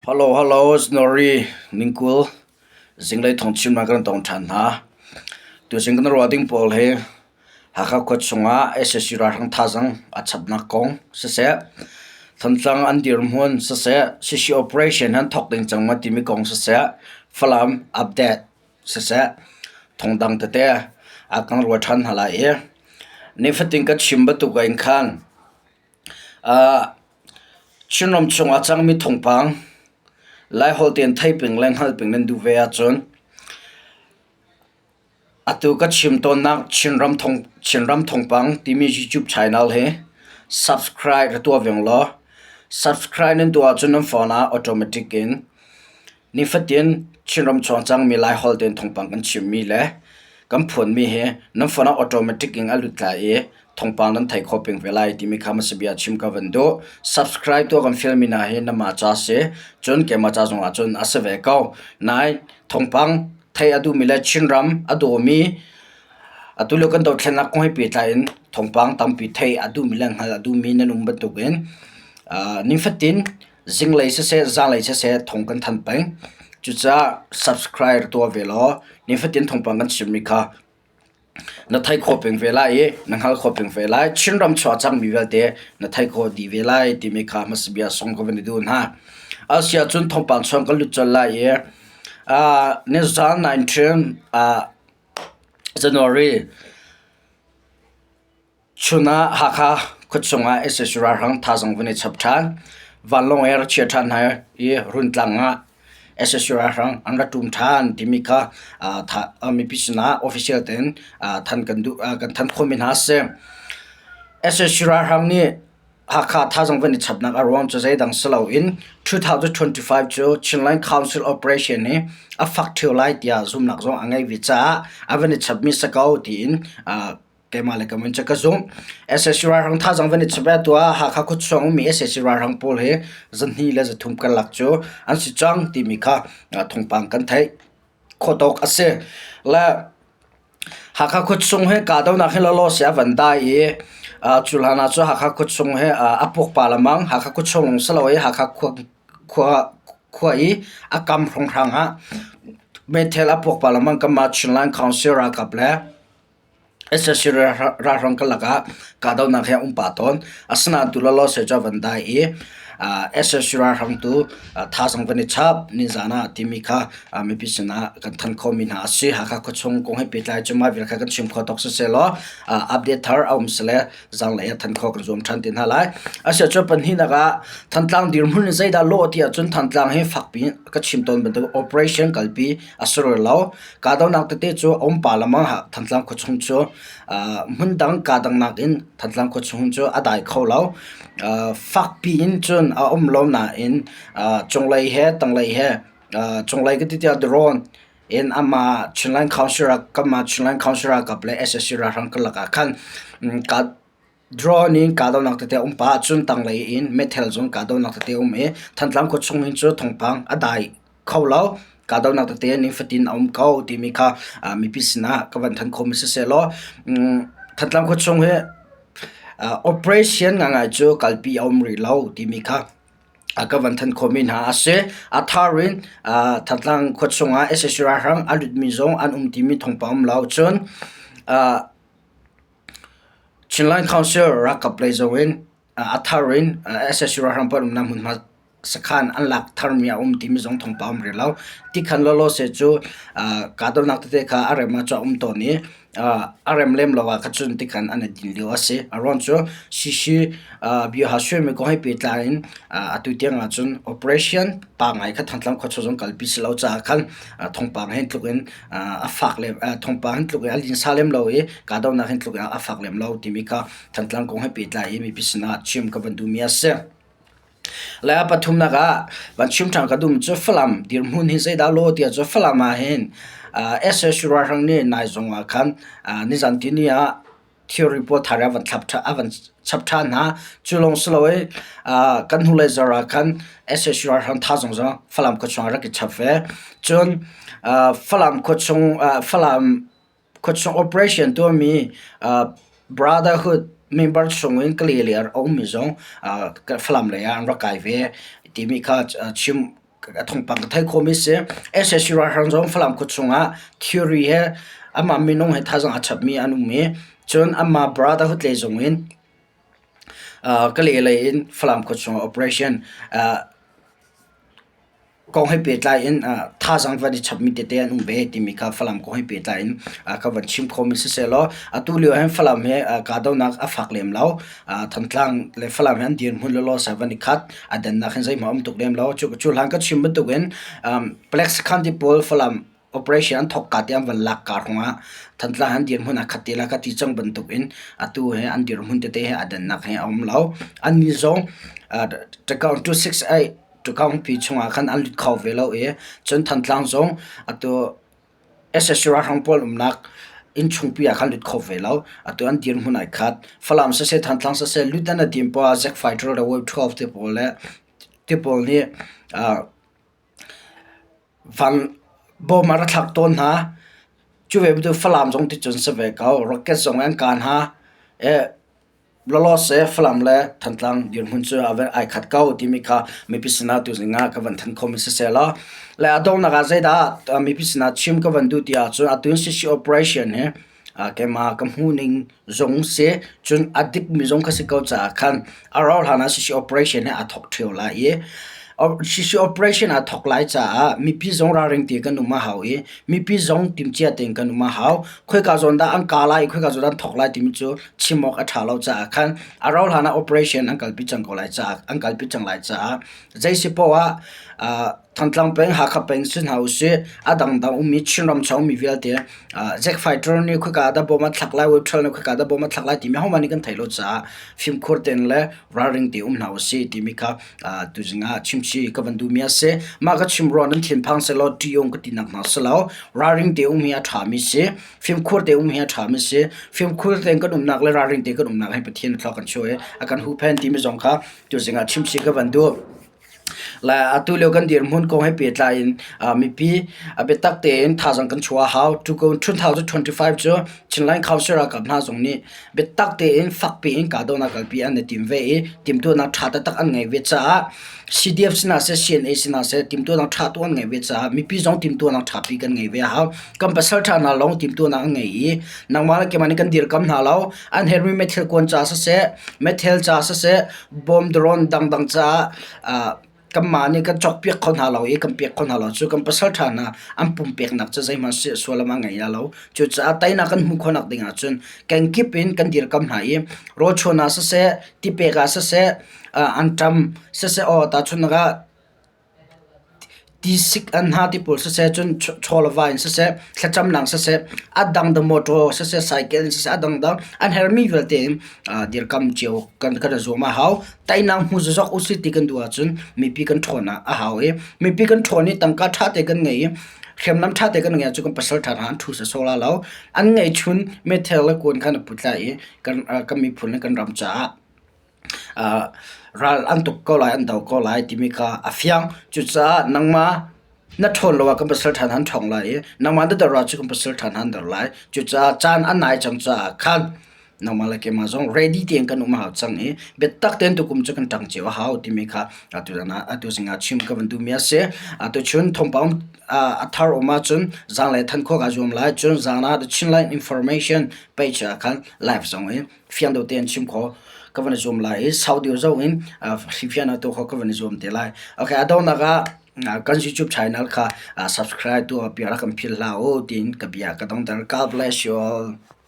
Hello, hello, Snorri, Ningkul, zinglei thawngchimnak kan tong ṭhan hna. Tuzing kan ruah ding pawl hi Hakha khua chungah sac ralhrang thazaang a chapnak kong siseh, Thantlang an dirhmun siseh, CC operation han thawk ding cang ma timi kong siseh, Falam update siseh, thawngdang tete a kan ruah ṭhan hna lai i nifatin ka chim bantuk in khan Chinram chung a cangmi thawngpang Laiholh tein theiping le hngalhping nan duh ve ahcun atu ka chim tawnnak Chinram thawngpang timi YouTube channel hi subscribe ra tuah veng law subscribe nan tuah ahcun nan phone ah automatic in Nifatin Chinram chung a cangmi Laiholh tein thawngpang kan chimmi le kan phuanmi hi nan phone ah automatic in a lut lai i thawngpang nan theih khawh peng ve lai timi kha hmasa bia chim ka van duh. Subscribe tuah kan fialmi hna hi namah ca si, cun keimah ca zong ah cun a si ve ko. Nain thawngpang theih a duhmi le Chinram a dawmi atu lio kan dothlennak kong he pehtlai in thawngpang tampi theih a duhmi le hngalh a duhmi nan um bantukin nifatin Zinglei siseh, zanlei siseh thawng kan thanh peng. Cucaah subscribe tuah ve law nifatin thawngpang kan chimmi kha na theih khawh peng ve lai i na hngalh khawh peng ve lai. Chinram chuah cangmi vialte na theih khawh dih ve lai timi kha hmasa bia song ka van i duh hna. Asia cun thawngpang chuan kan lut colh lai i nizan 19 January Chun ah Hakha khuachung ah sac ralhrang thazaang vun i chap ṭhan. Vanlawng he rak chia ṭhan hna i Runtlang ah sac ralhrang an ra ṭum ṭhan timi kha mipi sinah official tein than kan duh kan thanh khawhmi hna a si. Sac ralhrang nih Hakha thazaang vun i chapnak a ruang cu zeidang si loin 2025 cu Chinland Council Operation hi a fak ṭheo lai tiah zumhnak zong a ngei ve caah a van i chapmi si ko tiin Keimah le ka min cu ka zumh. Sac ralhrang thazaang van i chap atu ah Hakha khuachuang ummi sac ralhrang pawl hi zahnih le zathum karlak cu an si cang timi kha thawngpang kan theih khawh tawk a si. Le Hakha khuachung hi kahdohnak hi lawlaw si a van dai i cu hlan ah cun Hakha khuachung hi a puak pah lengmang. Hakha khuachung lawng si lo i Hakha khua i a kam hrawnghrang ah meithal a puak pah lengmang. Kanmah Chinland Council ralkap le Sac ralhrang karlak ah kahdohnak hi a um pah tawn. Asinain tu lawlaw seh cu a van dai i sac ralhrang tu thazaang van i chap nizaan ah timi kha mipi sinah kan thanh khawhmi hna a si. Hakha khuachung kong he pehtlai cu mah vial kha kan chim khawh tawk sisehlaw update thar a um sile zanglei ah thanh khawh kan zuam ṭhan te hna lai. Asiah pahnihnak ah Thantlang dirhmun in zeidah lawh ti ahcun Thantlang hi fakpi in ka chim tawn bantuk operation kalpi a si rih lo. Kahdohnak tete cu a um pah lengmang. Thantlang khuachung cu hmundang kahdang nakin Thantlang khuachung cu a dai kho lo. Fakpi in cun a um lo nain cunglei he tanglei he cunglei ka ti tiah drone in amah Chinland Council kanmah Chinland Council ralkap le sac ralhrang karlak ah khan drone in kahdohnak tete a um pah ahcun tanglei in meithal zong kahdohnak tete a um i Thantlang khuachung hin cu thawngpang a dai kho lo. Kahdohnak tete nifatin a um ko timi kha mipi sinah ka van thanh khawhmi sisehlaw Thantlang khuachung hi operation ngaingai cu kalpi a um rih lo timi kha ka van thanh khawhmi hna a si. A thar in Thantlang khuachung ah sac ralhrang a lutmi zong an um timi thawngpang um lo. Cun Chinland Council ralkap lei zong in a thar in sac ralhrang pawl umnak hmunhma sakhan an lak tharmi a um timi zong thawngpang um rih lo. Tikhan lawlaw seh cu kahdohnak tete kha a rem ah cun a um tawn i a rem lem lo ah kha cun tikhan an i din lio a si. A ruang cu CC bia suaimi kong he pehtlai in atu tiang ah cun operation pa ngai kha Thantlang khuachung zong kalpi si lo caah khan thawngpang hi tluk in a fak lem thawngpang hin tluk in a linsa lem lo i kahdohnak hin tluk in a fak lem lo timi kha Thantlang kong he pehtlai i mipi sinah chim ka van duhmi a si. Le a pathumnak ah van chim ṭhan ka duhmi cu Falam dirhmun hi zeidah law tiah cu Falam ah hin sac ralhrang nih nai zong ah khan nizan tini ah thilri pawl thar a van thlap a van chap ṭhan hna. Cu lawng si lo i kan hnulei zarh ah khan sac ralhrang thazaang zong Falam khuachung ah rak i chap ve. Cun Falam khuachung Falam Khuachung operation tuahmi Brotherhood member chungin Kalay lei ah a ummi zong Falam lei ah an rak kai ve timi kha chim thawngpang ka theih khawhmi si. Sac ralhrang zong Falam khua chungah thilri he amah minung he thazaang a chapmi an um i cun amah brotherhood lei zong in Kalay lei in Falam khua chungah operation kong he pehtlai in thazaang van i chapmi tete an um ve timi kha Falam kong he pehtlai in ka van chim khawhmi sisehlaw atu lio hin Falam he kahdohnak a fak lem lo. Thantlang le Falam he an dirhmun lawlaw sa van i khat. A dannak hin zeihmanh a um tuk lem lo. Cu hlan ka chim bantukin Palek sakhan ti pawl Falam operation an thawk ka te an van lak ka ruangah Thantlang an dirhmun ah khat te la ka ti cang bantukin atu he an dirhmun tete he a dannak he a um lo. Annih zong Takaung 268 Takaungpi chungah khan an lut kho ve lo i cun Thantlang zong atu sac ralhrang pawl umnak innchungpi ah khan lut kho ve lo. Atu an dirhmun ai khat. Falam siseh Thantlang siseh lut an i tim poah ah Zack Fighter le Wave 12 te pawl le te pawl nih Van bawm a ra thlak tawn hna. Cu ve bantuk Falam zong ti cun si ve ko. Rocket zong an kah hna. Lawlaw seh Falam le Thantlang dirhmun cu a ai khat ko timi kha mipi sinah tuzing ah ka van thanh khomi siseh law le a donghnak ah zeidah mipi sinah chim ka van duh ti ahcun atu in CC operation hi keimah ka hmuhning zong si cun a dikmi zong ka si ko caah khan a rauh hlan ah CC operation hi aa thawk ṭheo lai i CC operation aa thawk lai caah mipi zong ralring te kan um a hau i mipi zong timhcia tein kan um a hau. Khoika zawn dah an kaa lai i khoika zawn dah an thawk lai timi cu chim awk a ṭha lo caah khan a rauh hlan ah operation an kalpi cang ko lai caah an kalpi cang lai caah zei si poah ah Thantlang peng, Hakha peng si hna usih, a dangdang ummi Chinram chung ummi vialte Jack Fighter nih khoika ah dah bom a thlak lai, Wave Trail nih khoika ah dah bom a thlak lai timi ahohmanh nih kan theih lo caah fimkhur tein le ralring te um hna usih timi kha tuzing ah chimchih ka van duhmi a si. Mah ka chim ruang nan thinphang sehlaw ṭih ka tinak hna si lo. Ralring te um hi a ṭhami si. Fimkhur te um hi a ṭhami si. Fimkhur tein kan umnak le ralring te kan umnak hi Pathian thluak kan chuah i a kan huhphenh timi zong kha tuzing ah chimchih ka van duh. Atu lio kan dirhmun kong he pehtlai in mipi a biatak tein thazaang kan chuah a hau. 2025 cu Chinland Council ralkap hna zong nih biatak tein fakpi in kahdohnak kalpi an i tim ve i timhtuahnak ṭha taktak an ngeih ve caah CDF sinah seh CNA sinah seh timhtuahnak ṭha tuk an ngeih ve caah mipi zong timhtuahnak ṭhapi kan ngei ve a hau. Kan pasal ṭha hna lawng timhtuahnak an ngei i nangmah le keimah nih kan dirkam hna lo. An herhmi meithal kuan ca siseh, meithal ca siseh, bawm drone dangdang caah kanmah nih kan cawkpiak kho hna lo i kan pek kho hna lo cu kan pasal ṭha hna an pumpeknak cu zeihmanh sullam a ngei lo. Cucaah teinak kan hmuh khawhnak ding ahcun kenkip in kan dirkam hna i rawlchuan ah siseh, tipek ah siseh, anṭam siseh aw tahchunhnak ah Tisik an hna ti pawl siseh, cun chaw le va in siseh, thlacamnak siseh, a dangdang motor siseh, cycle in siseh, a dangdang an herhmi vialte in dirkam cio kan i zuam a hau. Teinak hmu zokzok usih ti kan duh ahcun mipi kan ṭhawn a hau i mipi kan ṭhawn i tangka ṭha te kan ngei i hriamnam ṭha te kan ngei ahcun kan pasal ṭha hna an ṭhu sawsawh la lo. An ngeihchun meithal le kuan kha an put lai i kan miphun le kan ram caah ral an tuk ko lai, an do ko lai timi kha a fiang. Cucaah nangmah na ṭhawn lo ah kan pasal ṭha hna an ṭhawng lai i nangmah na dor ahcun kan pasal ṭha hna an dor lai. Cucaah caan a nai cang caah khan nangmah le keimah zong ready tein kan um a hau cang i biatak tein tukum cu kan ṭang cio a hau timi kha atu ah atu zing ah chim ka van duhmi a si. Atu chun thawngpang a thar um ahcun zaanglei than khawh kaa zuam lai. Cun zaan ah The Chinland Information page ah khan live zong in fiang deuh tein chim kho ka van i zuam lai i sau deuh zong in hrifian ah tuah kho ka van i zuam te lai. Okay, a donghnak ah kan YouTube channel kha subscribe tuah piak rak kan philh hlah u tiin ka bia ka dongter. God bless you all.